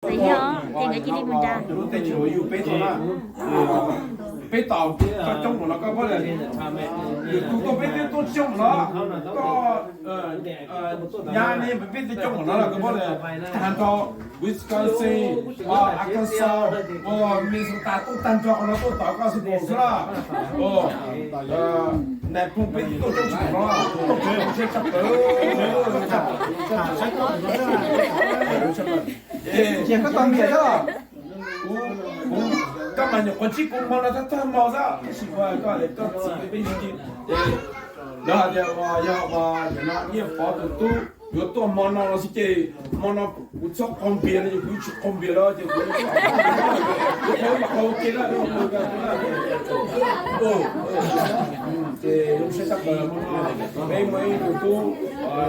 Yog ces nkawd cia li mus nrad. Lub teb chaws uas yug peb tau na, peb tos coob coob mus no koj pab lawm, lwm tus tuaj peb twb tuaj coob mus no, koj nyab ne peb twb coob mus no los koj pab lawm, tag nrho Wisconsin, Arkansas, Minnesota tuaj tag nrho qhov no tuaj tos koj xwb pus xwb na. Nais Phoo peb twb tuaj coob tsis mus no, tuaj pem ntshe tshaj plaws. Ces koj tau ntiam thiab los? Kuv, kuv, koj mas nyuam qhuav ntsib kuv hmo no thawj thawj hmo xwb, tab sis koj, koj txiv peb, lawv hais tias yog nim no Nyiaj Pov tus tub yuav tuaj hmo no los xwb ces hmo no kuv txhob qaug npias no ces kuv tsis qaug npias los ces kuv, kuv qhov ua ke na, ces zoo siab tshaj plaws hmo no peb muaj ib tug tub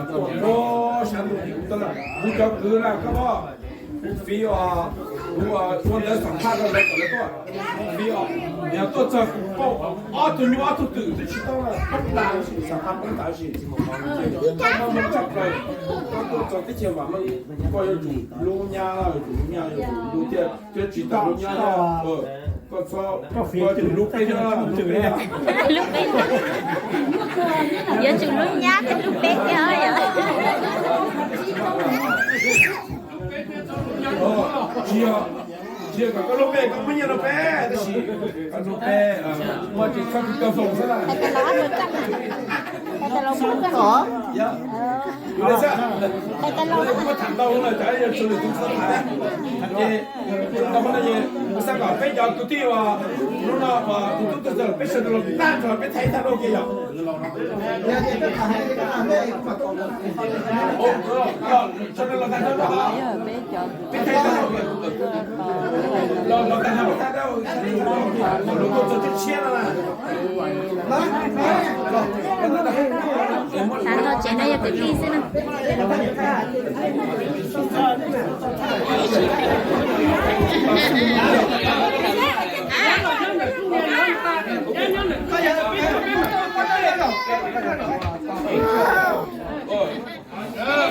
tuaj nruab sab ntuj tim kuv tuaj na, kuv cov kwv na koj, kuv fiv os, kuv ua ntawv xam phaj rau lawv kom lawv tuaj, kuv fiv os, yog tuaj txog kuv pauj ob tug nyuj ob tug twm twb tsis tau poob tas tab sis xam phaj poob tas tab sis koj muaj hmoo tshaj plaws, koj tuaj txog teb chaws vam meej, koj yuav tsum hlub nyab, yuav tsum hlub nyab, yuav tsum hlub tiag, thiab tsis tas hlub nyab, koj txhob, koj yuav tsum hlub peb thiab, hlub peb. Yuav tsum hlub nyab thiab hlub peb thiab yom. Tsis yog, tsis yog kom koj hlub peb, koj muaj nyiaj rau peb, tab sis koj hlub peb, muaj tsis txhob tsis tau foom xwb na. Kuv tham ntau lawm, cov yog txhua lwm tus txhob tham. Ces tau qhov no es kuv xav kom peb cov kwv tij uas hnub no uas tus tub tus ntxawm peb sawv daws los tag nrho peb thaij tag lauj ke yom. Sawv daws los tag nrho, peb thaij tag lauj, los tag nrho, lus tuaj txog tshiab tshiab no na. Tag nrho tsev no yog kwv tij xwb na.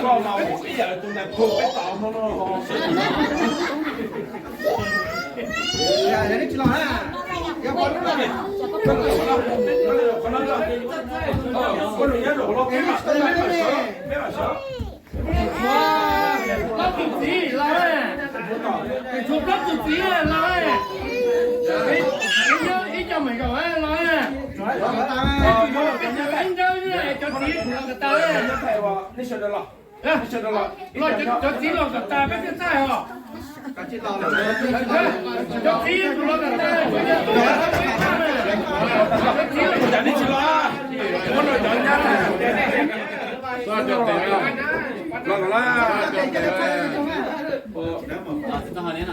Koj mas ib yam li tus nais phoo peb tom hmo no. Koj lwm nyab zaum los peb mam sawv, peb mam sawv. Plaub tug txiv los, tshuav plaub tug txiv los, ib co me nyuam los, peb ib nrawd cov txiv los kom tas, cov txiv los kom tas peb thiaj txaij os. Cov txiv los kom tas, cov txiv los kom tas.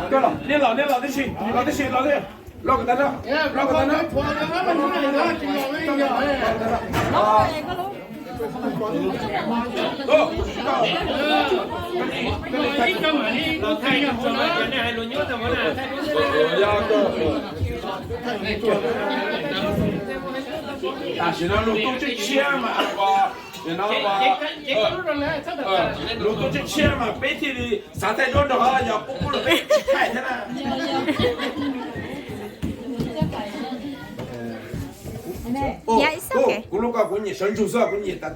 Los, nej los, nej los tib si, los tib si, los tib si, los kom tas, los kom tas. Tam sim no lus tuaj tshiab tshiab mas, lus tuaj tshiab tshiab mas peb thiaj li xav thaij duab nrog, yog qub qub los peb tsis thaij thiab na. Kuv lub ko kuv nyiam sawv ntsug xwb, kuv nyiam tas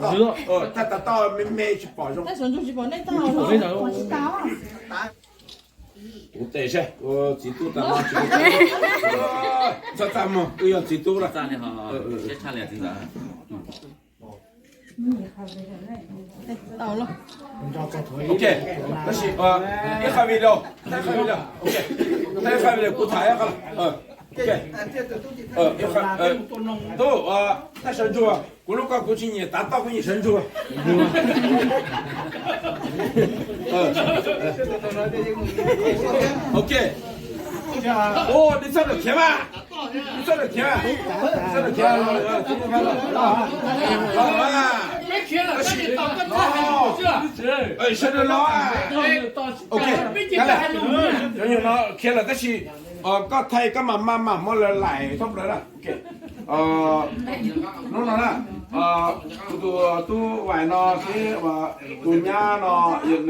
tas toj, tas toj me me tsis pom zoo. Kuv tes saib, txiv tub tas no tsis, txhob txaj muag, wb yog txiv tub lawm. Ok, tab sis ib qho video, thaij qho video, ok, thaij qho video kuv tham ib qho. Tub, thaij sawv ntsug, kuv lub ko kuv tsis nyiam tav toj, kuv nyiam sawv ntsug. Ok. Ua, nej txhob lam khiav mas, nej txhob lam khiav, txhob lam khiav. Sawv daws los, ok, cov nyuag no khiav lawm tab sis koj thaij koj mam maj mam muab lawv laim thoob plaws na. Hnub no na, Kuv tus tub Vais no thiab tus nyab no, nws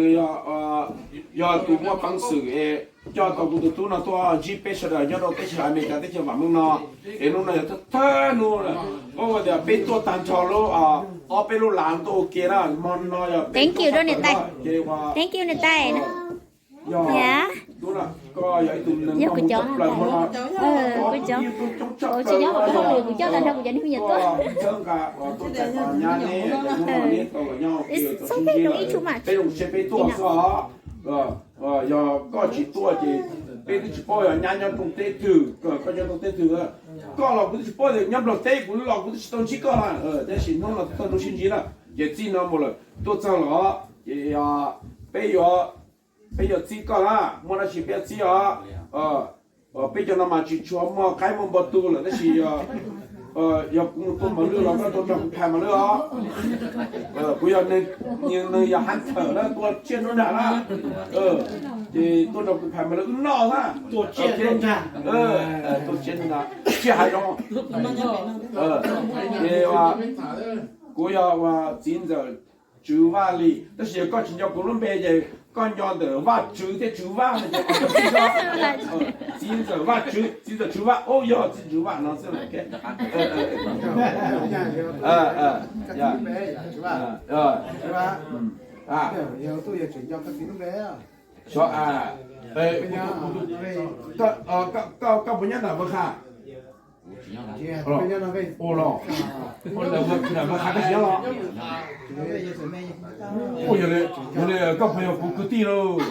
yog tus muaj peev xwm es coj tau kuv tus tub no tuaj ntsib peb sawv daws nyob rau teb chaws Amelikas teb chaws vam meej no. Es hnub no yog thawj hnub, muab ua tias peb tuaj tag nrho lub, ob peb lub lav tuaj ua ke na, hmo no yog peb tuaj tag nrho ces ua, yog, koj yog ib tug neeg muaj muaj tshaj plaws hmo no, cov kwv tij tub coob tshaj plaws, kuv coj tag nrho kuv cov neeg me nyuam tuaj, txhawb nqa, tuaj txais nyab neb, hnub no neb tau los nyob ua ke tau sib ntsib lawm, peb zoo siab peb tuaj xwb os. Yog koj tsis tuaj ces peb twb tsis paub yog nyab nyob rooj teb twg, koj nyob rooj teb twg. Koj los kuv twb tsis paub tias nyob Nplog teb, kuv los kuv twb tsis tau ntsib koj na. Tab sis hnub no tau hnub sib ntsib na, ces txij no mus lawm tuaj txog los ces peb yuav, peb yuav txib koj na, muaj dab tsi peb yuav txib os. Peb cov no mas tsis tshua muaj qaib muaj npua tu lawm tab sis yog kuv mus tua mos lwj los koj tuaj nrog kuv phais mos lwj os. Kuv yog neeg, neeg yog hab thawm na, tua tsiaj nruab nrag na, ces tuaj nrog kuv phais mos lwj wb noj na. Tua tsiaj nruab nrag, tsiaj hav zoov. Ces kuv yog ua txiv ntxawm Tswv Vaj Lis, tab sis yog koj tsis nco kuv lub npe ces koj nco ntawm Vaj Tswv thiab Tswv Vaj no ces txiv ntxawm Vaj Tswv, txiv ntxawm Tswv Vaj, o yog txiv Tswv Vaj no xwb. Koj puas nyob ntawm Npawg Qha? Ua los, ua ntawm Npawg Qha koj tsis nyob los? Ua yog li, yog li koj puas yog kuv kwv tij lauj?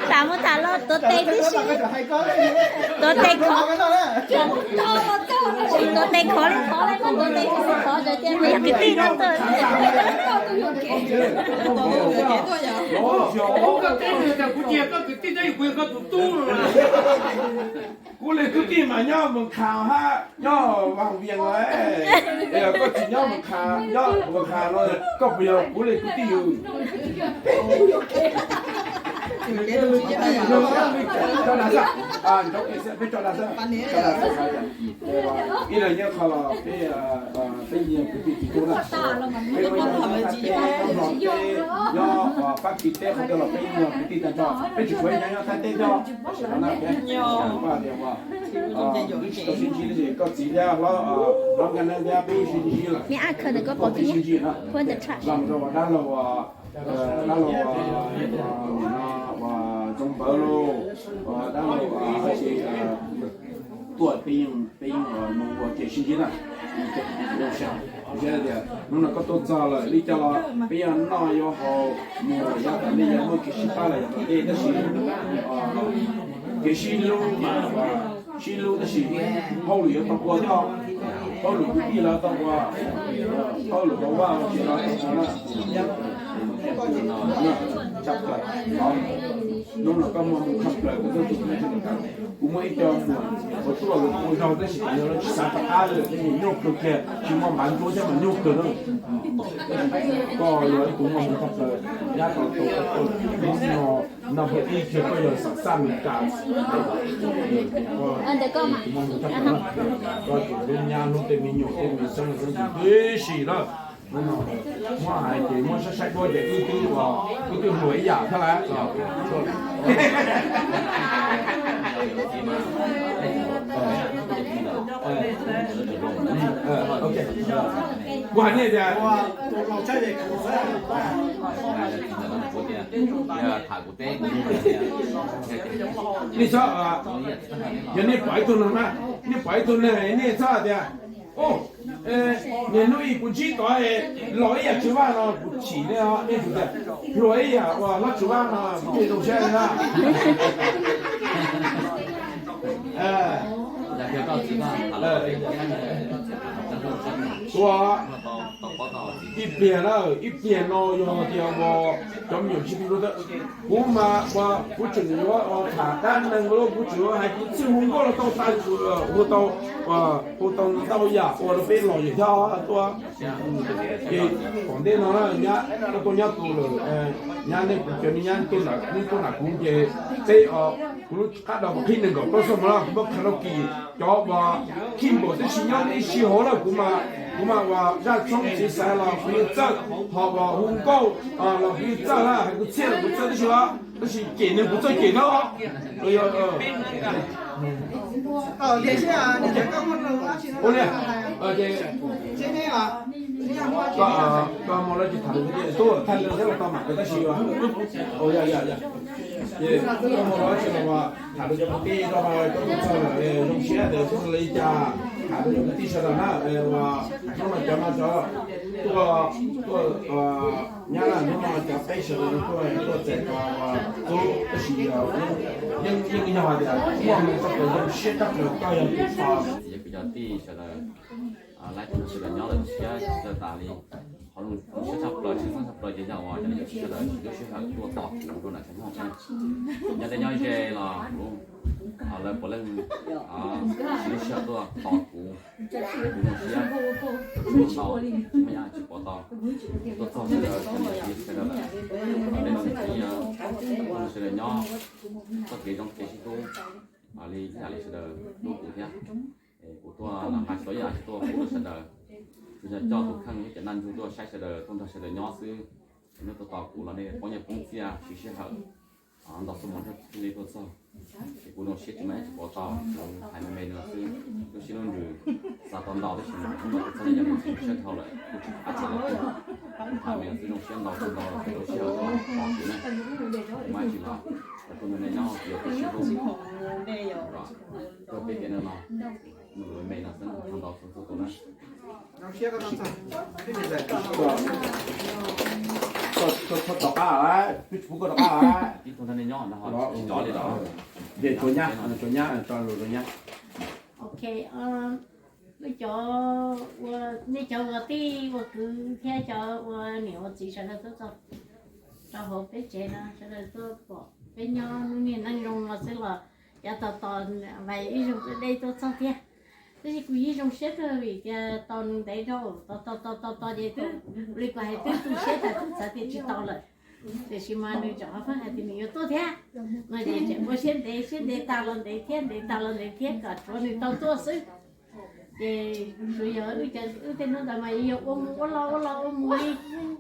Tham mus tham los tuav tes tib si. Tuav tes khov, tuav tes khov li khov li, tuav tes khov khov ntawd tias puas yog kwv tij no tuaj. Kuv tias koj kwv tij tab yog kuv yog koj tus tub no. Kuv li kwv tij mas nyob Npawg Qha hab nyob Vaj Vias los, koj tsis nyob Npawg Qha, nyob Npawg Qha no koj puas yog kuv li kwv tij yus? Peb tso dag xwb, peb tso dag xwb. Ib leeg nyob qhov los peb, peb yog kwv tij tsis tub na. Peb muaj ib tug nyob Thaib teb, nyob Fab Kis teb qhov twg los peb yog kwv tij tag nrho, peb tsis tshuav ib tug nyob Thaib teb thiab. Tab sis no na peb, tias twb tsis tau sib ntsib tab sis koj txiv thiab hlob Nkaj Neeb thiab peb yeej sib ntsib lawm, peb sib ntsib na. Los rau dab laug, dab laug Ntxoov Npawv lauj, dab laug Tuam, peb yeej, peb yeej mus ua ke sib ntsib na. Zoo siab tias hnub no koj tuaj txog lawm, li cas los peb yuav noj yuav haus mus, yav tom ntej yuav muaj kev sib pab los yav tom ntej, tab sis kev sib hlub mas sib hlub tab sis hauj lwm yuav tau ua thiab, hauj lwm kwv tij los tau ua, hauj lwm hauv vaj hauv tsev los tau ua na. Tshaj plaws, hnub no koj muaj hmoo tshaj plaws, kuv muaj ib co muam uas tuaj lawm ua zaug tab sis tam sim no lawv tsis xav rov qab lawm, tej me nyuj kawg kiag, tsis muaj npav ntsuab thiab mas nyuj kawg na. Koj yog ib tug muaj hmoo tshaj plaws, nyab tau tau hnub no, no hmo ib kiag koj yog xam xaj Amelikas, koj muaj hmoo tshaj plaws na. Koj tseem hlub nyab hlub tej me nyuam tej me xeeb xeeb ntxwv tib si na. Muab hais ces muab saib saib duab ces wb twb, wb twb hluas ib yam thiab lawm. Kuv hais nej tias, nej txhob, yog nej pom ib tug neeg na, nej pom ib tug neeg nej txhob hais tias, niag hnub ib kuv ntsib tod los ib yam Tswv Vaj no, kuv chim nej, nej tias hluas ib yam uas hlob Tswv Vaj no, kuv thiaj zoo siab na. Ua ib pliag na, ib pliag no yog tias ua cov me nyuam tsis tu, kuv mas ua kuv tseem yuav tham dab neeg los kuv tseem yuav hais kwv txwj hu nkauj los tau tas, hu tau, hu tau ntau yam ua rau peb lom zem thiab tuaj. Ces tom ntej no nyab, koj tuaj nyob tu lawm, nyab, nej cov niag nyab tuaj nram kuv ces peb o Kuv lub qab da kuv qhib nees nkaum plaub txoj mus lawm, kuv muab qha rau kis cov uas khib npaum tib si nyob tib si hauv lawm, kuv mas, kuv mas uas zaj tshoob txiv xaiv los kuv yeej txawj, ho uas hu nkauj los kuv yeej txawj na, hais kwv txhiaj los kuv txawj tib si los, tab sis cem nws kuv txawj cem na. Ua li, ces koj mus lawm ces tham lus thiab, tub tham lus thiab los tau mam, tab sis, o, yog, yog, yog, ces koj mus lawm ces tham lus cov kwv tij rau, koj mus txog lawm zoo siab tias xyov li cas, tham lus cov kwv tij sawv daws na, uas hnub no cov no cov tuaj, tuaj nyab na, hnub no cov peb sawv daws tuaj, tuaj txais ko, tab sis yeej, yeej yog hais tias muaj hmoo txoj kev zoo siab tshaj plaws koj yog tus tos. Yog kuv cov tij sawv daws, lawv tug sawv daws nyob lawm siab txawj tas li. Qhov zoo siab tshaj plaws, tshwj xeeb tshaj plaws ces yog uas cov niam txiv sawv daws tsis lub sij hawm tuaj tos kuv rau nram tsev mog. Nyob tej nyob ze los kuv, lawv puav leej tsis lub sij hawm tuaj tos kuv, kuv zoo siab ntau, tsis muaj ib yam tsis pov tau. Tuaj txog sawv daws, sawv daws lawm, tej no nws tsis yog tug sawv daws nyob txoj kev zoo kev sib hlub li yam li sawv daws hlub kuv thiab. Kuv tuaj los nqa tsis tau ib yam, tsis tuaj pub rau sawv daws, tsuas yog coj tus kheej thiab cov naj ntsug tuaj saib sawv daws, tuaj nrog sawv daws nyob xwb. Hnub tuaj tos kuv los nej poob nyiaj poob txiaj siv sij hawm ntau xuab moos thiaj li tuaj txog. Ces kuv zoo siab tsis muaj dab tsi pov tau, kuv hais me me no xwb, lub siab lub ntsws xav tau ntau tab sis mas hnub no tuaj txog nej cov niam txiv siab dhau lawm, kuj tsis qab xav los kuv hais me no xwb, zoo siab ntau txog ntau lawm, lub sij hawm tuaj tos kuv na. Kuv mam tsis los, kuv tuaj nrog nej nyob kuv yog tus siab hlub. Rau peb tiam neej no, me me no xwb, ntau xwb txhua tus na. Koj tsis pub koj rov qab lawm, tib tug nrog nej nyob no ho tsis nco li lawm. Ces tsuas nyab, tsuas nyab, tso lus rau nyab. Ok, nej cov ua, nej cov ua tij ua kwv thiab cov ua niam ua txiv sawv daws tuaj txog rau hauv peb tsev no, sawv daws tuaj pom peb nyob lub niag neej zoo no xwb los yav tos tos vaiv ib zaug deb tuaj txog thiab. Tab sis kuv yeej zoo siab kawg vim tias tos nws ntev dhau, tos tos tos tos tos ces twb, li kuv hais twb tu siab tas twb xav tias tsis tau lawm. Tiam sis mas nws tseem ho pheej hais tias nws yuav tuaj thiab. No ces tseem ua siab ntev, siab ntev tas los ntev thiab, ntev tas los ntev thiab kom tsuav nws tau tuaj xwb. Ces tsuas yog wb cov, wb tej hnub ntawd mas yog ua mus ua los ua los ua mus li,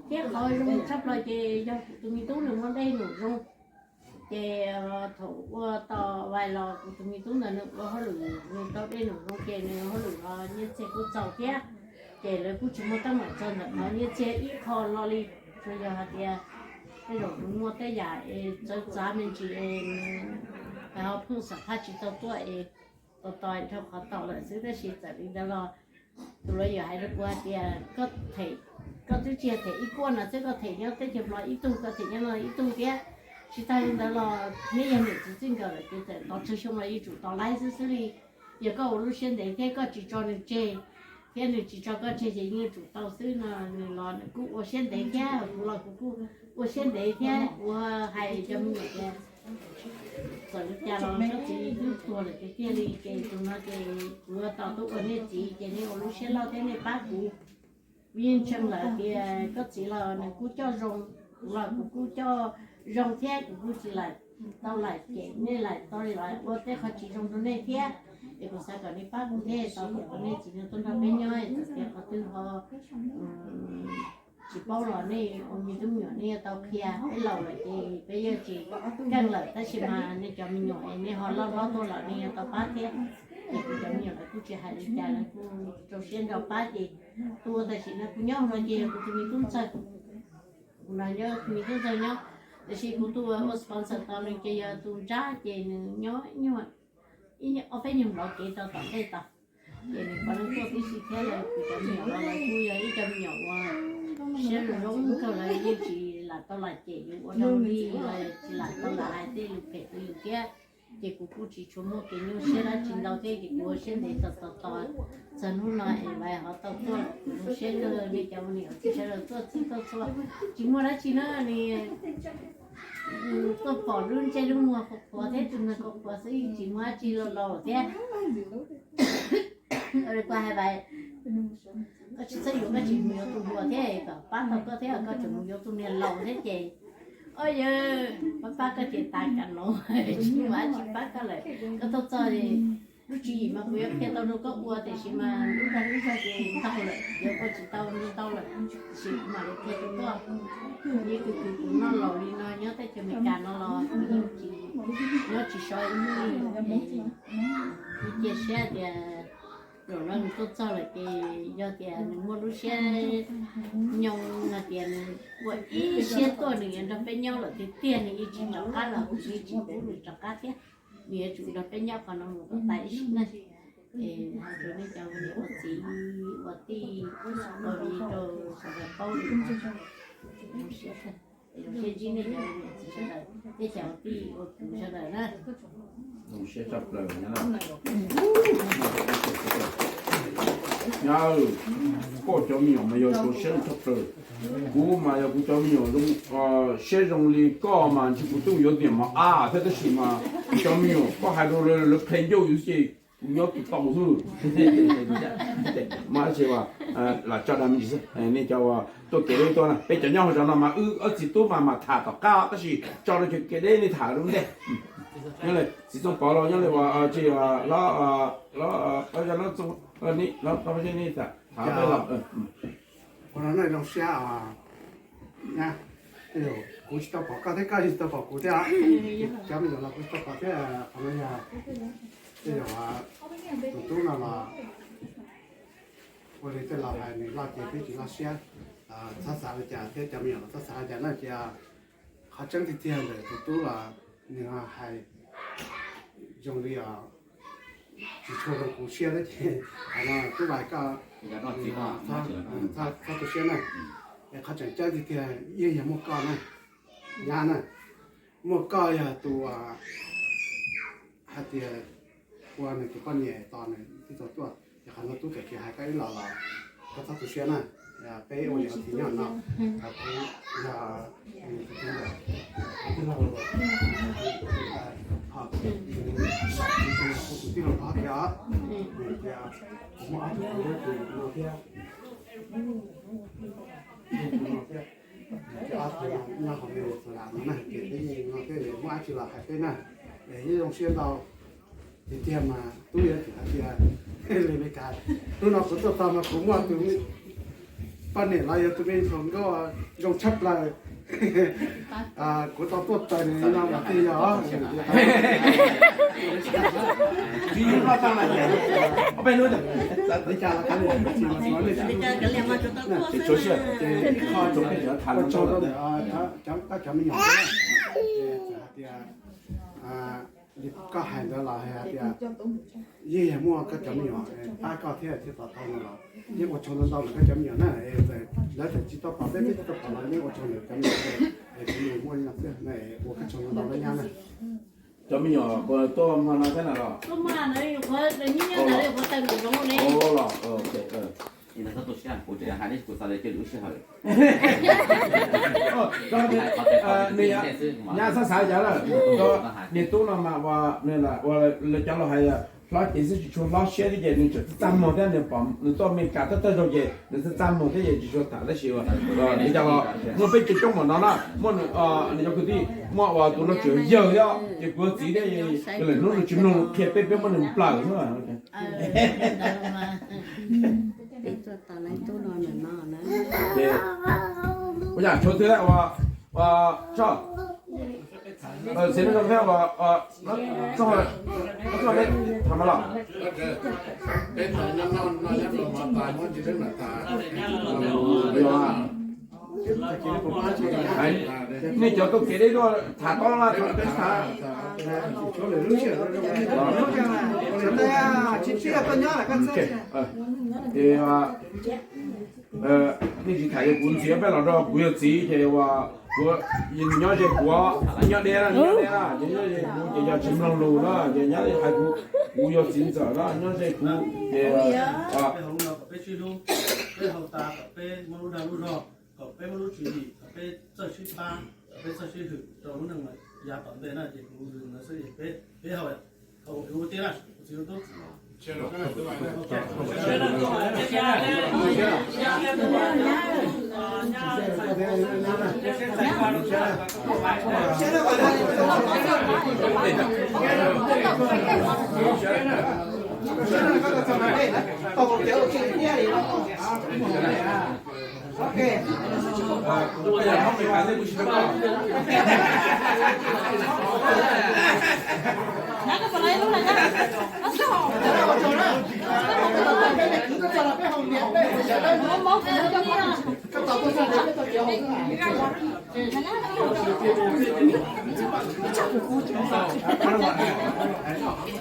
thiab qhov zoo tshaj plaws ces yog kuv tus me tub nws muaj dej num zoo. Ces thaum ua tos vais los kuv tus me tub ntawd nws ua hauj lwm, nws tau dej num zoo ces nws hauj lwm los nyiaj txiag kuj txaus thiab. Ces lawv kuj tsis muaj teeb meem txog ntawm qhov nyiaj txiag ib qho lo li, tsuas yog hais tias tej zaum nws muaj tej yam es txawv txav me ntsis es nws ho pheej xam phaj tsis tau tuaj es tos tos dhau qhov tau lawm xwb. Tab sis txawm li ntawd los tus lawv yawm hais rau kuv hais tias koj them, koj twb tsis yog them ib kuaj no xwb, koj them nyob teb chaws Nplog ib tug, koj them nyob no ib tug thiab. Tsis tag li ntawd los neb yog niam txiv txij nkawm lawm ces txawm tau tsawg xyoo los yuav tsum tos laib xwb xwb li. Yog koj ua lub siab ntev thiab koj tsis tso nws tseg, thiab nws tsis tso koj tseg ces yeej yuav tsum tau xwb no. Nws los nws kuj ua siab ntev thiab, kuv los kuv kuj ua siab ntev thiab, ua hais cov me nyuam tias txawm li cas los koj txiv twb tuag lawm tiag tiag li, ces tus no ces kuv tos tuaj ua nej txiv ces nej ua lub siab loj thiab nej pab kuv. Kuv yeej ntseeg lawm tias koj txiv los nws kuj coj zoo, kuv los kuv kuj coj zoo thiab, kuv kuj tsis lam tau lam cem nej lam tau lam ua tej qhov tsis zoo rau nej thiab. Es kuv xav kom nej pab kuv thiab, tau kom nej txiv nws tuaj nrog peb nyob, txawm tias qhov twg ho tsis paub los nej ua me tub me nyuam nej yuav tau qhia. Peb laus lawm ces peb yuav tsis keej lawm, tab sis mas nej cov me nyuam es nej ho loj hlob tuaj los nej yuav tau pab thiab. Ces kuv cov me nyuam lawv kuj tsis hais li cas, lawv kuj rau siab nrog pab ces tuaj. Tam sim no kuv nyob no ces yog kuv tus me tub ntxawg, kuv nrog tus me tub ntxawg nyob. Tiam sis kuv tus ua sponsor tau nws ces yog tus nrab, ces nws nyob ib nyuag, ib ob peb nyuag nplov kev rau tom ntej tau. Ces nws pom neeg tuaj tib si thiab, lawv kuv cov me nyuam los lawv kuj yog ib cov me nyuam uas siab zoo zoo kawg, lawv yeej tsis lam tau lam cem yus ua dau li, lawv tsis lam tau lam hais tej lus phem rau yus thiab. Ces kuv kuj tsis tshua muaj kev nyuaj siab dab tsi ntau thiab, ces kuv ua siab ntev tos tos tos txog hnub no es lawv ho tau tuaj, kuv zoo siab kawg. Nej cov niam txiv sawv daws tuaj txhij tuaj txhua, tsis muaj dab tsi na, nws tuaj pom lub ntsej lub muag qhuav qhuav thiab tus neeg qhuav qhuav xwb, tsis muaj dab tsi, laus laus thiab. Koj hais vas, koj tsis txhob yuav, koj tsis mus yuav tus hluas thiab kom pab tau koj thiab, koj tseem mus yuav tus niag laus thiab ces Au yawg, pab pab koj ces tas kam no, tsis muaj dab tsi pab koj lawm. Koj tuaj txog lub tswv yim mas kuv yuav qhia tau rau koj ua, tiam sis mas lub dag lub zog ces tau lawm, yuav ua tsis tau li ntau lawm, tiam sis kuv mam li qhia rau koj. Yeej kws kws kuv noj laus li no nyob teb chaws Amelikas no los kuv yeej tsis, nyob tsis so ib hnub li. Kuv cia siab tias zaum no nws tuaj txog lawm ces yog tias nws muaj lub siab nyoo hais tias nws ua ib siab tuaj nws yuav nrog peb nyob lawm tiag tiag, nws yeej tsis rov qab los kuv yeej tsis pub nws rov qab thiab. Nws yuav tsum nrog peb nyob qhov no mus kom tas ib sim neej. Es hais rau nej cov ua niam ua txiv ua tij ua viv rau sawv daws paub li no. Zoo siab, zoo siab ntsib nej cov ua niam txiv sawv daws thiab cov ua tij ua kwv sawv daws na. Zoo siab tshaj plaws nyab. Nyab, koj cov me nyuam mas yog zoo siab tshaj plaws. Kuv mas yog kuv cov me nyuam zoo, siab zoo li koj mas ntshe kuv twb yuav niam mos ab thiab, tab sis mas kuv cov me nyuam koj hais rau lawv qhia ncauj yus ces kuv nyob tus tau xwb. Mas tsis lam tso dag me ntsis xwb, nej cov uas tuaj kev deb tuaj na, peb cov nyob hauv zos no mas wb ob txiv tub mas mam tham tom qab, tab sis tso rau cov kev deb nej tham lub ntej. Nyob li txiv Txooj Pov los nyob li uas tsis, los, los, los, los, nej tham tham peb los. Ua no nej zoo siab, kuv tsis tau pom koj thiab koj tsis tau pom kuv thiab. Cov me nyuam los kuv tsis tau pom thiab, qhov no yog tej zaum tus tub no los ua li tej laus hais nws loj ces peb tsis loj siab, txhob xav li cas thiab cov me nyuam los txhob xav li cas na. Ces qhov tseeb tiag tiag ntawm tus tub los nws hais zoo li tsis tshua zoo kuv siab thiab ces qhov no tub vais koj txhob tu siab na. Es qhov tseem ceeb tiag tiag yeej yog muaj koj na, nyab na, muaj koj yog tus hais tias ua nws tus poj niam tos nws tib txog tuaj. Ces qhov no tub txawm tsis hais koj ib los los koj txhob tu siab na. Peb ua niam ua txiv nyob no, kuv yog tus tub ntawd, tus tij laug, tus tij laug qhov tias, tias kuv muaj ob tug no thiab, no thiab. Ces ob tug no nyob hauv Venezuela no na, ces peb yeej no thiab, muaj dab tsi los hais peb na. Es yeej zoo siab ntau. Tiag tiag mas tub yuav tsum hais tias li Meskas, hnub no kuv tuaj txog mas kuv muaj tus poj niam los yog tus me hluas nkauj zoo tshaj plaws. Kuv tau tuaj txog nws no mas thiaj yog. Ib qho cov me nyuam hais tias li koj hais ntawd los hais tias yeej yog muaj koj cov me nyuam pab koj thiab thiaj tau tau no los yeej ua tsaug ntau ntau ntawm koj cov me nyuam na. Lawv tseem tsis tau pom peb, peb tsis tau pom los yeej ua tsaug ntawm cov me nyuam, cov me nyuam muaj li no xwb, ua koj tsaug ntau ntau na nyab na. Cov me nyuam puas tuaj hmo no thiab na los? Los, nyab xav xav yog lawm, niag tub no mas ua, ua lawv cov laus hais hlob cev xwb tsis tshua hlob siab thiab ces nws tseem txaj muag thiab, nws pom nws tuaj Amelikas thawj thawj zaug ces nws txaj txaj muag thiab ces tsis tshua tham tab sis ua, nws cov muaj peb cov coob npaum no na, muaj nws cov kwv tij, muaj uas tus no tseem yawg thiab ces kuv txiv thiab, lwm hnub nws tsis mloog qhia peb, peb muab nws nplawm xwb. Ua yam tshuav twg ua, ua tso, xij zoo thiab ua, txoj, txoj peb tham mas los. Nej cov tuaj kev deb tuaj tham tau na, peb tham. Ces nej tsis tham ces kuv ntxiv peb los rau kuv yawg txiv ces uas kuv nyob ze kuv, nyob deb na, nyob deb na, ces nyob ze kuv ces yog tsis mloog lus na ces nyab hais kuv, kuv yawg txiv ntxawm na nyob ze kuv ces peb hauv no kom peb sib hlub, peb hauv tas kom peb muaj lub dag lub zog, kom peb muaj lub tswv yim, kom peb txawj sib pab, kom peb txawj sib hwm rau lub neej yav tom ntej na ces kuv no xwb es peb, peb hauv, hauv ua tiag na, kuv txiv tub. Koj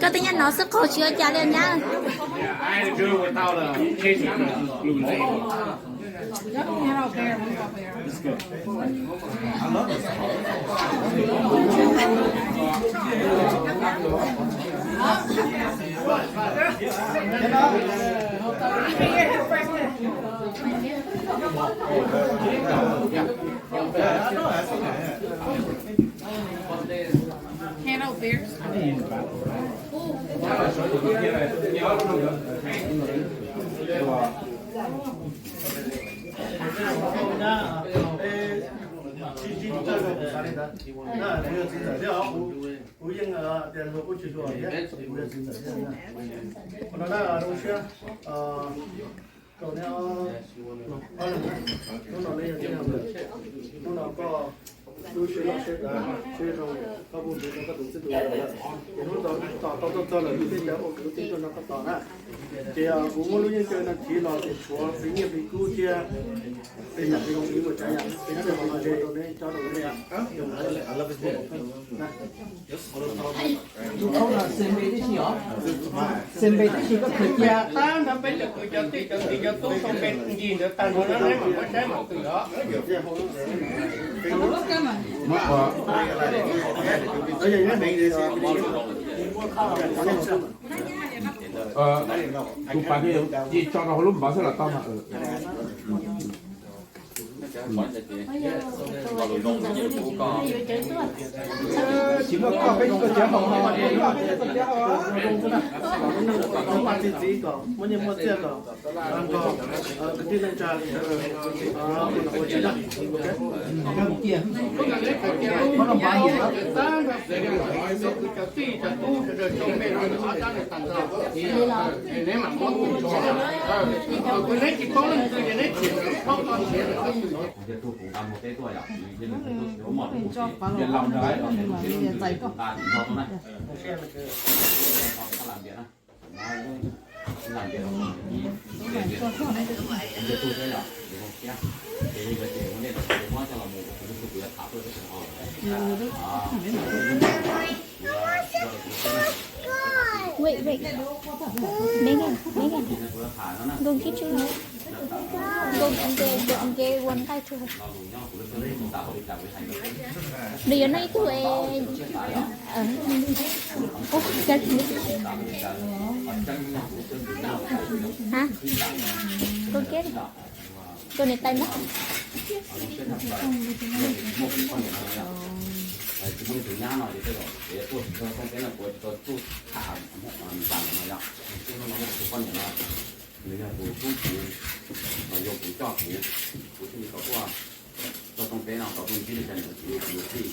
twb nyob no xwb, qaug tsis ua cas li nyab. Kuv yeej tias luag kuj tsis hluas thiab, kuv yog txiv ntxawm thiab. Qhov no na, zoo siab rau neb ob leeg na. Hnub no neb yog tib neeg ntawm, hnub no koj lub siab loj siab dav siab zoo, koj kuj ntxub rau koj tus txij tus nkawm lawm. Ces hnub no tos tau tuaj txog lawm, kuv thiaj cov ua kwv tij tuaj nrog koj tos na. Ces kuv muab lub yeej kawg no tiv los ces tshuav pliv nyiaj pliv kub thiab tej yam li zoo ib puas tsav yam, ces nyob rau qhov no ces rau neb cov rau neb. Tus qhaub no xes npe tib si os, xes npe tib si koj khaws cia. Tab nrog peb cov kwv cov tij cov txiv cov tub tau npe ncig ntawd tag nrho na, neb mam muab saib mam twm os. Tus pas ces tso rau hauv lub npav xwb los tau mas. Tsis muaj koj peb tsis muaj cov haus ho, tsis muaj koj peb tsis muaj cov haus. Muaj txiv txiv kom muaj nyiaj muaj txiaj kom nrog kwv tij neej tsa ua tsis dag. Wait, wait. Megan, Megan. Go get your, go, go, go get one guy to her. Nws yuav noj ib tug es. Hah? Go get it. Rau niam tais muab. Tsis muaj tus nyab no ces tej zaum ces tuaj tsis txog Tooj Peb no, kuv tsis tau tuaj tham nws no yom. Tus poj niam no nws yog tus hlub kuv, yog kuv coj kuv, kuv thiaj li tau tuaj txog Tooj Peb no tau tuaj ntsib li cas nws kuv kuv tij.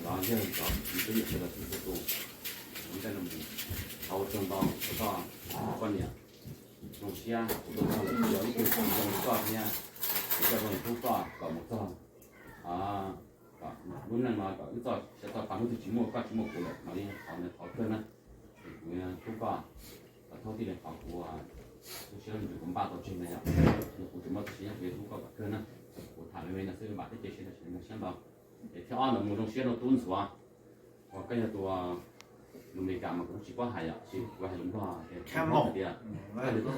Los yog cov kwv tij neej tsa txhua tus, kuv ntej no mus thov ua tsaug ntau rau koj poj niam. Zoo siab kuv tuaj txog lawm, yog ib tug zoo li koj thiab, kuv coj zoo hlub koj kom mus txog lub neej no kom wb txoj sia txoj pa hnub twg tsis muaj koj tsis muaj kuv lawm mam li thov, thov kawg na. Es kuv hlub koj, thov txhob txwv li qhov kuv tu siab lub ntsws kuv npaj tau tseg na yom. Yog kuv tseem muaj txoj sia nyob kuv yuav hlub koj kom kawg na. Kuv tham me me no xwb vam thiab cia siab rau tseem zoo siab ntau. Es thib ob ntawd mus zoo siab rau tub ntxhuav. Uas koj yog tus lus Meskas mas kuv tsis paub hais yom, sis kuv hais lus Nplog tias, tias, tus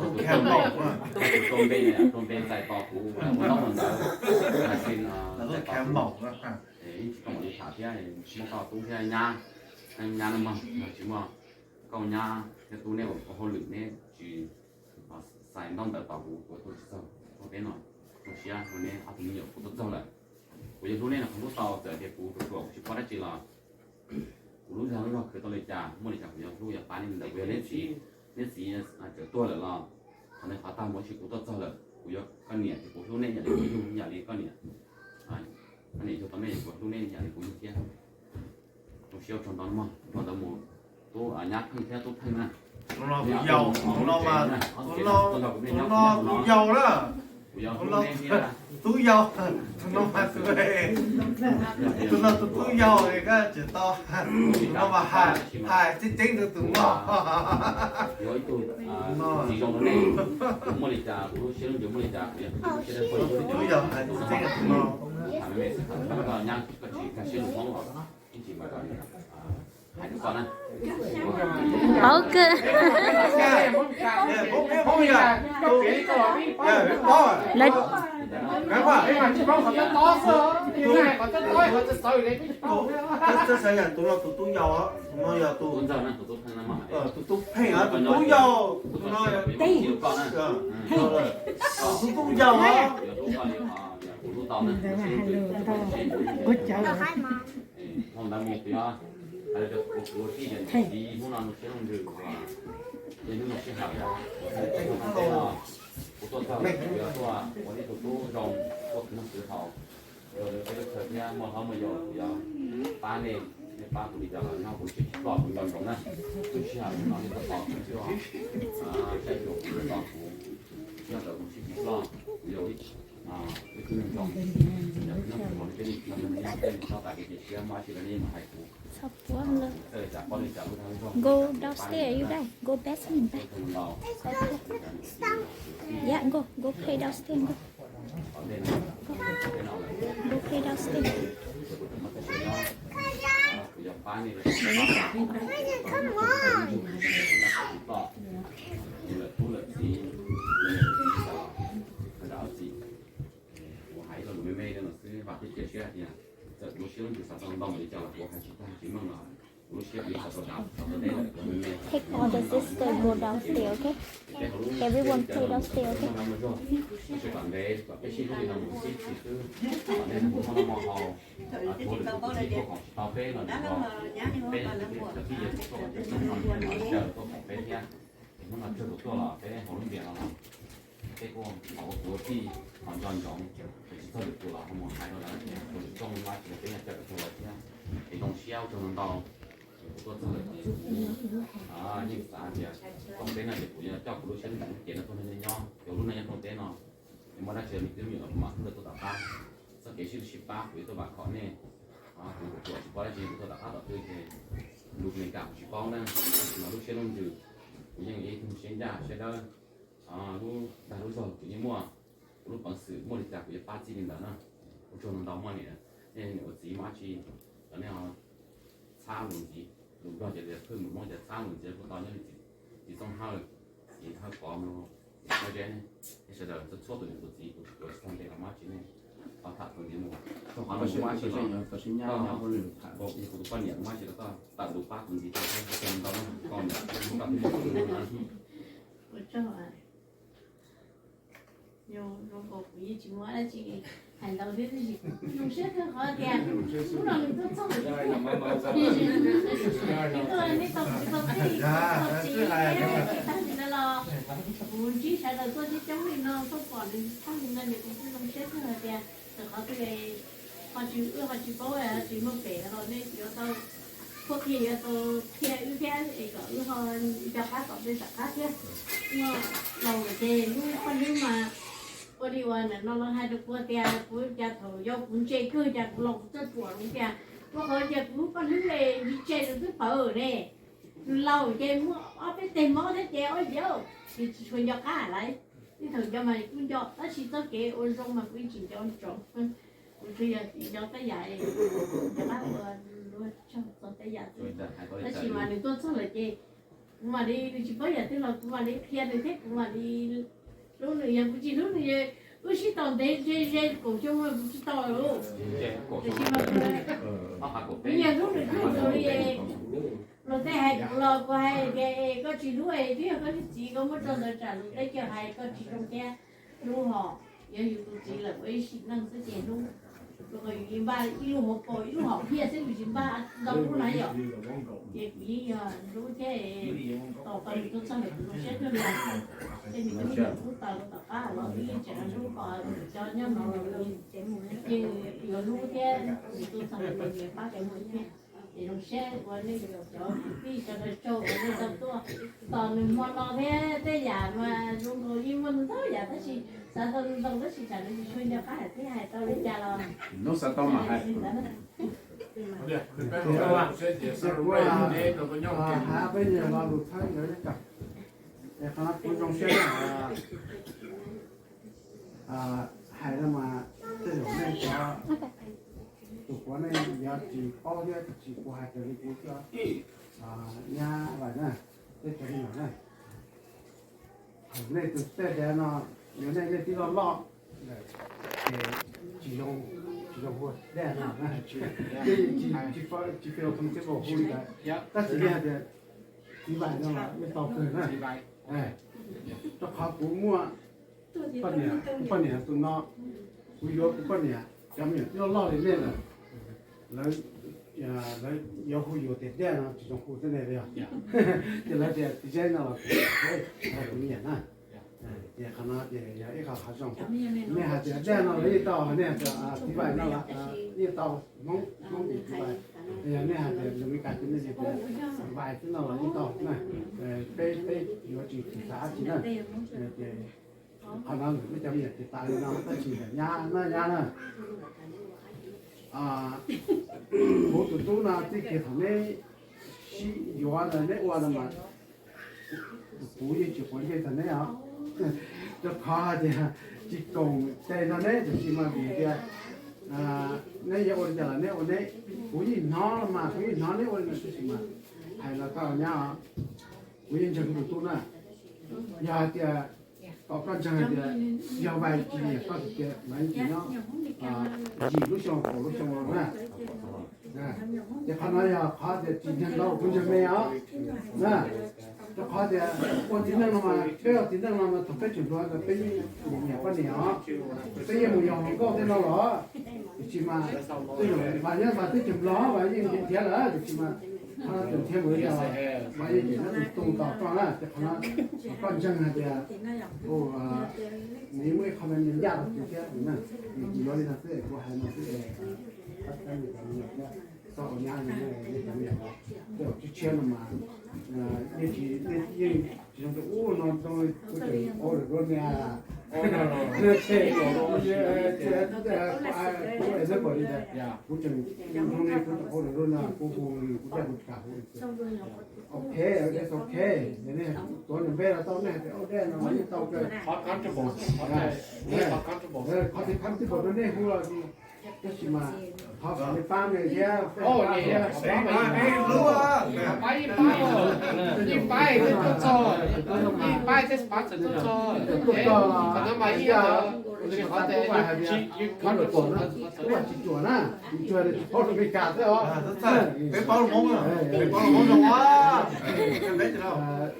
Tooj Peb, tus Tooj Peb txais tos kuv ua ntaub ua ntawv, hais tias txais tos kuv. Es yeej tsis tau mam li tham thiab, muaj koj tub thiab nyab, nyab no mas tsis muaj, koj nyab thiab tub neb ua hauj lwm neb tsis xais ntaub ntawv tos kuv, kuv tuaj tsis txog Tooj Peb no. Zoo siab rau neb ob tug me nyuam kuv tuaj txog lawm. Kuv yeej hlub neb no, kuv hlub tau txawm tias kuv ruam ruam kuv tsis paub dab tsi los kuv lub zog lub zog khwv tau li cas muaj li cas kuv yuav hlub yuav pab neb ntawd. Kuv yog neb txiv, neb txiv txawm tuag lawm los qhov ntawd qhov tag mus, tab sis kuv tuaj txog lawm kuv Kuv yog koj niam ces kuv hlub nej yam li kuv yug, yam li koj niam, koj niam yug tau nej, kuv hlub nej yam li kuv yug thiab. Zoo siab ua tsaug ntau mog, ua ntawd mus, tub Nyab Pheej thiab tub Pheej na. Tus no tus yau, tus no mas, tus no tus yau na. Tus no tus yau, tus no mas tus, tus no tus tub yau, koj tseem tau, tus no mas hais tseeb tseeb rau tus no. Yog ib tug txiv zoo rau nej, kuv muaj li cas, kuv lub siab lub ntsws muaj li cas, kuv yog tus tub yau hais tseeb tseeb rau tus no. Nyab, koj tsis nkag siab lus Hmoob los ib ntsis mas hais rau koj na. Ok. Lawv Tus no yog tus, tus no yog tus, tus tub Pheej, tus tub yau, tus no, tus tub yau os. Hnub no mus txiv, hais rau kuv, kuv tij yog niam txiv, hnub no lub siab lub ntsws uas yog hnub no sij hawm yog kuv tuaj txog kuv yuav tuaj ua ib tug tub zoo, tuaj khwv noj khwv haus rau peb lub chaw thiab muaj hlob muaj yau, kuv yuav pab nej, nej pab kuv li cas los nyob kuv siab tsis ploj kuv nco ntsoov na. Lub sij hawm no nej tuaj tos kuv, saib xyuas kuv, tuaj tos kuv, nyob ntawd kuv siab tsis ploj, kuv yog ib tug neeg zoo. Yog kuv nyob kuv hauv nej peb li no, nej nyob peb li txhob tas kev cia siab, muaj dab tsi los nej yeej mam hais kuv. Txhob puab lawm. Go downstairs, you guys. Go basement back. Yeah, go, go play downstairs, go. Go play downstairs. Kuv hais ib lo lus me me rau nej xwb, vam thiab cia siab hais tias txawm kuv lub siab lub ntsws xav tau ntau npaum li cas los kuv hais tsis tag tsis meej los kuv lub siab kuv yeej xav tau dav xav tau deb lawm, kuv me me. Take all the sisters go downstairs, okay? Everyone play downstairs, okay? Muaj zog, tab sis tom ntev kom peb sib hlub li no mus xwb tsis xwb, kom nej mus noj noj hmo haus, txhua lwm tus tsis tuaj koom tsis tau peb los nim no peb cov tij yawg tuaj koom peb, tuaj koom peb thiab. Es hnub no tsawg tus tuaj los peb hauv lub ntiaj no los peb kuj thov ua kuv tij ho nco ntsoov, es tsis txog lwm tus los ho mus hais rau lawv tias tus lwm rooj no tsis yog peb nyob cawm rau lawv thiab. Es zoo siab ua tsaug ntau ntau, es kuv tuaj txog lawm ces kuv yeej xav hais tias rooj teb no ces kuv yuav coj kuv lub siab lub ntsws lub cev no tuaj nrog nej nyob, ces lub neej nyob rooj teb no es muaj dab tsi li twb me nyuam los kuv mam hlub lawv tuaj tom qab. Txoj kev sib hlub sib pab kuv yuav tuaj vam khom nej. Kuv ruam ruam tsis paub dab tsi, kuv tuaj tom qab tom twg ces lus Meskas kuv tsis paub na, tab sis mas lub siab lub ntsws kuv yeej ib tug siab ncaj siab dawb. Lub dag lub zog kuv yeej muaj, kuv lub peev xwm muaj li cas kuv yuav pab txij li ntawd na. Ua tsaug ntau ntau mog niam, nej niam ua txiv muaj dab tsi los nej ho txhab lus ntxiv, lus Nplog ces tias phwj mus Hmoob ces txhab lus ntxiv kuj tau nyob li txiv Txooj Hawj, txiv Hawj Pov, txiv Hawj Zeb, nej sawv daws txhua txhua tus niam tus txiv kuv tsis tuav tsis txog npe los muaj dab tsi nej ho tham tus ntxiv mus. Txog qhov no mus muaj dab tsi los kuv tus poj niam muaj dab tsi los koj tawm lus pab tus ntxiv tau thiab, ua tsaug ntau koj niam, koj twb Zoo nkaus kuv yeej tsis muaj dab tsi hais ntau thiab, tab sis kuv zoo siab kawg qhov tias hnub no nws tuaj txog lawm. Nws tuaj, neb tau kuv tau txij, tau txiv, tag li no los kuv ntsib sawv daws tuaj coob coob li no, tuaj pom nws tag li no ces kuv kuj zoo siab kawg hais tias txawm qhov twg ho tsis, wb ho tsis paub, tsis muaj pem los nej yuav tau, kuj qhia, yuav tau qhia wb thiab es kom wb ho nco qab tom ntej tom qab thiab. Muaj laus lawm ces lub paj hlwb mas ua li uas ntawm no lawv hais rau kuv tias kuv cas thaum yau kuv ntse kawg cas kuv los kuv txawj ruam li tias, ua qhov tias kuv lub paj hlwb ntshe nws twb pawv ne. Nws laus ces muaj ob peb teg mob thiab ces ob yam ces tsis tshua nco qab lawm. Ib thaum nco mas kuj nco tab sis txoj kev ua zoo mas kuv yeej tsis nco ntsoov. Kuv tsuas yog nco tej yam, nco qab ua, ua tsaug txog tej yam xwb. Tab sis mas nws tuaj txog lawm ces kuv mam li, nws tsis paub yam twg los kuv mam li qhia nws thiab kuv mam li hlub nws. Yog kuv tsis hlub nws, wb sib tau ntev ze ze kaum xyoo los kuv tsis tau lawm. Tiam sis mas kuv, kuv yog hlub nws kawg nkaus li. Luag tej hais kuv los kuv hais tias es koj tsis hlub es twb yog koj niag txiv koj muab tso ntawd tsam luag tej cov hais koj tsis zoo thiab. Hlub hos, yog yus tus txiv lawm ua ib sim neej xwb ces hlub. Rau qhov yus yeej npaj ib lub hauv paus ib lub hom phiaj xwb, yus tsis npaj ntau lub na yom. Ces kuv yeej yog hlub thiab, tau tau nws tuaj txog ntawm kuv zoo siab kawg nkaus. Ces nws kuj hlub tau tom qab los yeej tseem hlub kom cov nyob no los ces yuav hlub thiab, nws tuaj txog ntawm nws pab kev mus thiab. Ces zoo siab ua nej cov kwv tij cov dag tsaug uas nej tau tuaj tos nws hmo no thiab tej yam mas zoo nkaus yeej muaj ntau yam tab sis xav tau ntau tab sis tsam nws tsis tshua nco qab hais thiab hais tau li cas los. Hnub xav tau mam hais. Hais peb nyuag lo lus thawj ntawd, qhov no kuv zoo siab hais no mas tej zaum nej cov tus kuv nej yuav tsis paub thiab tsis kuv hais raws li kuv cov nyab lawm na, tej cov me nyuam na. Thaum nej tus tej dav no yuav nej nej tib loj loj ces tsis zoo, tsis zoo hu dej no, tsis feel comfortable hu li ntawd. Tab sis nej hais tias txiv vais no los yeej tau kawg na. Rau qhov kuv muaj poj niam, kuv poj niam tus no, kuv yuav kuv poj niam cov me nyuam tib loj loj li nej lawm, lawv, lawv yuav hu yus tias dad no tsis zoo hu tej ne li os. Ces lawv tias txiv zeb no los kuv, kuv nyiam na. Ces qhov no ces yog ib qho qhov zoo. Nej hais tias dad no lawv yeej tau, nej hais tias txiv vais no los yeej tau, Hmoob, Hmoob tias txiv vais. Yog nej hais tias Meskas ces nej tias vais xwb no los yeej tau na. Peb, peb yuav tsis xav dab tsi na. Ces qhov no lwm lub cov me nyuam ces tas li no tab sis ntawm nyab na, nyab na. Kuv tus tub no txij kiag thaum neb sib yuav ntawd neb ua no mas kuv yeej tsis quav ntsej txog neb os. Rau qhov hais tias tsis koom tes nrog neb tiam sis mas vim tias neb yuav ua li cas los neb ua neb. Kuv yeej hnov los mas kuv yeej hnov neb ua li ntawd tab sis mas hais los koj nyab os, kuv yeej ntseeg kuv tus tub na. Yog hais tias kom koj ntseeg hais tias yog vais tsis nyiam koj tiag tiag mas yeej tsis nyob yim lub xyoo kaum lub xyoo los na. Ces qhov no yog qhov tias tsis ntseeg tau kuv ntseeg me os na. Rau qhov tias ua txiv neej no mas peb ua txiv neej no mas thaum peb tseem hluas ntawd peb yeej nyiam poj niam os, peb yeej mus yos hluas nkauj tej no los. Tiam sis mas tej zaum mas nyob mas twb tseem hluas mas yeej nrhiav lawm tiam sis mas qhov no tseem nrhiav mus li cas los mas yeej tseem nyob tus tu tos koj na. Ces qhov no koj ntseeg hais tias nws muaj ib qho me me ncaj rau kuv thiab na. Kuv yuav li no xwb es kuv hais no xwb es txhob ua nyab, tej tshiab tshiab no mas nej tsis, nej yeej tsis zoo tias ub no kuv tseem order rau ne, kuv example li ntawd, kuv tseem zoo ne kuv tseem order rau no kuv hu kuv caj kuv tsis kam hu. Ok, it's ok. Yog nej tuav nws npe los tau, nej hais tias ua dej no mas yeej tau kawg. Qhov tias comfortable rau nej hu los tab sis mas thov kom nej pab me thiab, pab thiab. Tuaj txog los kuv hais tias kuv tsis cuam na, tsis cuam, tsis paub lus Meskas xwb os. Peb paub lus Hmoob, peb paub lus Hmoob zoo.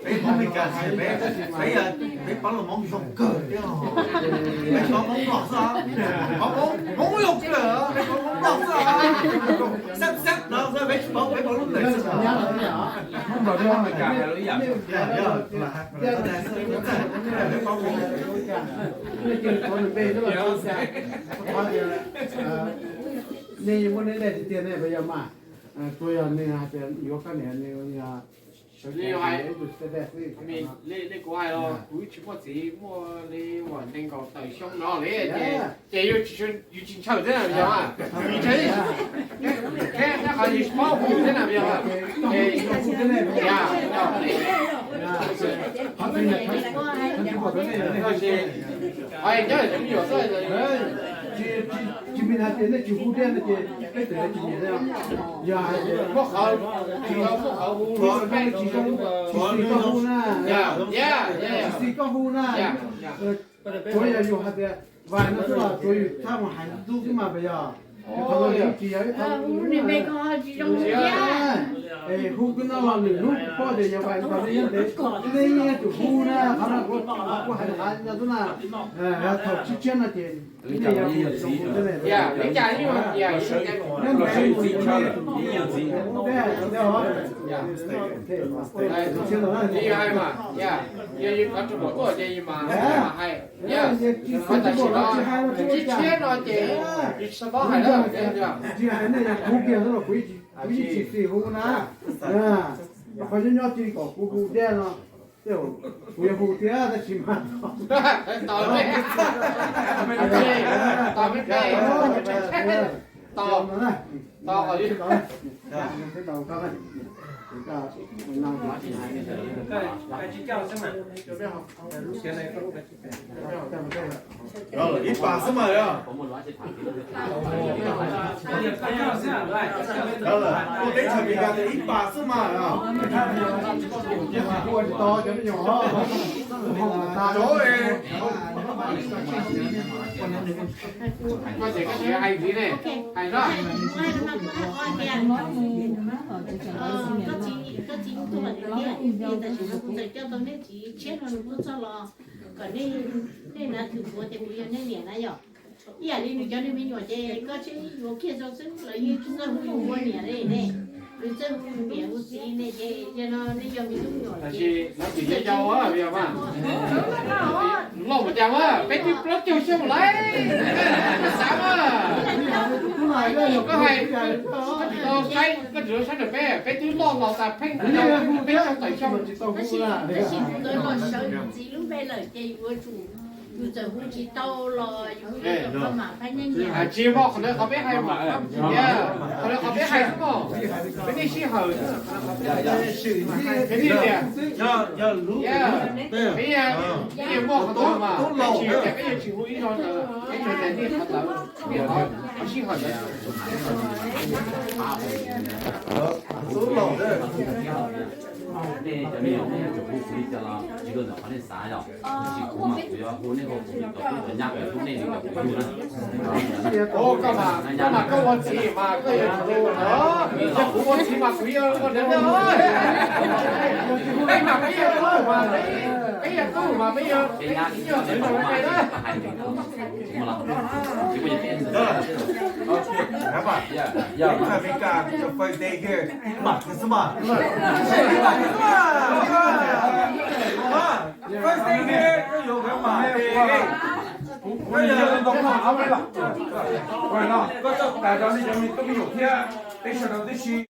Peb Hmoob Meskas, peb, peb, peb paub lus Hmoob zoo kawg thiab. Peb tsis paub Hmoob Nplog xwb, paub Hmoob, Hmoob zoo kawg, peb paub Hmoob Nplog xwb. Xab xab no xwb, peb tsis paub, peb paub lub ntawd xwb. Hmoob Nplog thiab Meskas hais lus ib yam. Nej muaj nej daim tiag tiag ne puas yog mas? Tsuas yog nws hais tias yuav koj niam nws yog sawv cev ib tus xwb. Nej kuv hais los kuv tsis muaj txiv muaj li uas nees nkaum tawm xyoo no li ces yus tsis ntshaw thiab na yog. Ntshaw thiab qhov yus tsis paub hu thiab na yog. Nyob cov me nyuam xwb. Tsis me hais tias nej tsis hu thiab no ces peb tseem tsis nyiam thiab. Yog hais tias muaj qhov, tsis muaj qhov hu, tsis xis koj hu na, tsis xis koj hu na. Tsuav yog yus hais tias vais no xwb los tsuav yus txhaj mus hais ntub xwb mas puas yog? Qhov no tsis yog ib qho hu nws me ko tsis zoo thiab. Hu twb no los lwm hnub kuv paub tias yog vais ntaus nej nyob ntev, nej yeej yuav tsum hu na, qhov no kuv hais qhov no xwb na. Thaum tshiab tshiab no ces nej yog hu zoo li cas, nyob ntev mus tsis hais, tshiab no ces tsis paub hais lawm. Tsis hais nej yog kuv kiag xwb los kuv yeej tsis xis hu na. Qhov nyob nyob tsis kom kuv hu deb no, kuv yuav hu thiab tab sis mas tos, tos, tos, tos, ib pas xwb mas yog. Kuv teb chaws Amelikas tias ib pas xwb mas yog. Koj txiv, koj txiv hais ntxiv ne, hais no. Koj txiv tuaj hais tias, tab sis kuv txawm coj tau nej txiv tshiab no nws tuaj txog los kom nej, nej hnav twm ntxuav tias kuv yog nej niam na yom. Ib yam li nws cov niag me nyuam ces koj tseem yuav kiag zoo xwb los yeej tsis txawj hu yus ua niam li ne. Nws txawj hu yus niam hu txiv ne ces yog no nej yog me tub me nyuam ces. Loj mus cas mas peb twb plaub caug xyoo lawm, koj xav mas. Koj hais, koj tsis tau saib, koj tsis tau saib ntawm peb, peb twb loj los tas pheej, peb xyoo tawm xyoo. Tab sis kuv tau los sawv yus txiv lub npe lawm ces yuav tsum, yus txawm hu tsis tau los yus yuav tsum maj mam phab nyeej nyiam. Tsis muaj qhov ntawd, qhov peb hais mas, qhov ntawd qhov peb hais xwb mog, peb nej sij hawm xwb. Peb nej tias, peb, peb muaj qhov ntawd mas, peb tsis, peb yeej tsis hu ib zaug ntawd, peb tsuas tias nej qhov ntawd, nej qhov sij hawm ntawd. Nej cov me nyuam nej yuav tsum hu kuv li cas los tsis kawg ntawm qhov nej xav yom. Tab sis kuv mas kuv yuav hu nej hu kuv li kom kuv nyab pem hlub nej li kom kuv hlub na. Koj mas, koj mas koj ua txiv mas koj yuav tsum hu, yog kuv ua txiv mas kuv yuav ua deev na. Peb mas peb yog tub mas, peb yog tub mas peb yog, peb yog txiv mas peb na. First thing here, koj yuav kawm mam, koj yog ntoo no, koj txawj tas rau nej cov me tub me nyuam thiab peb sawv daws tib si.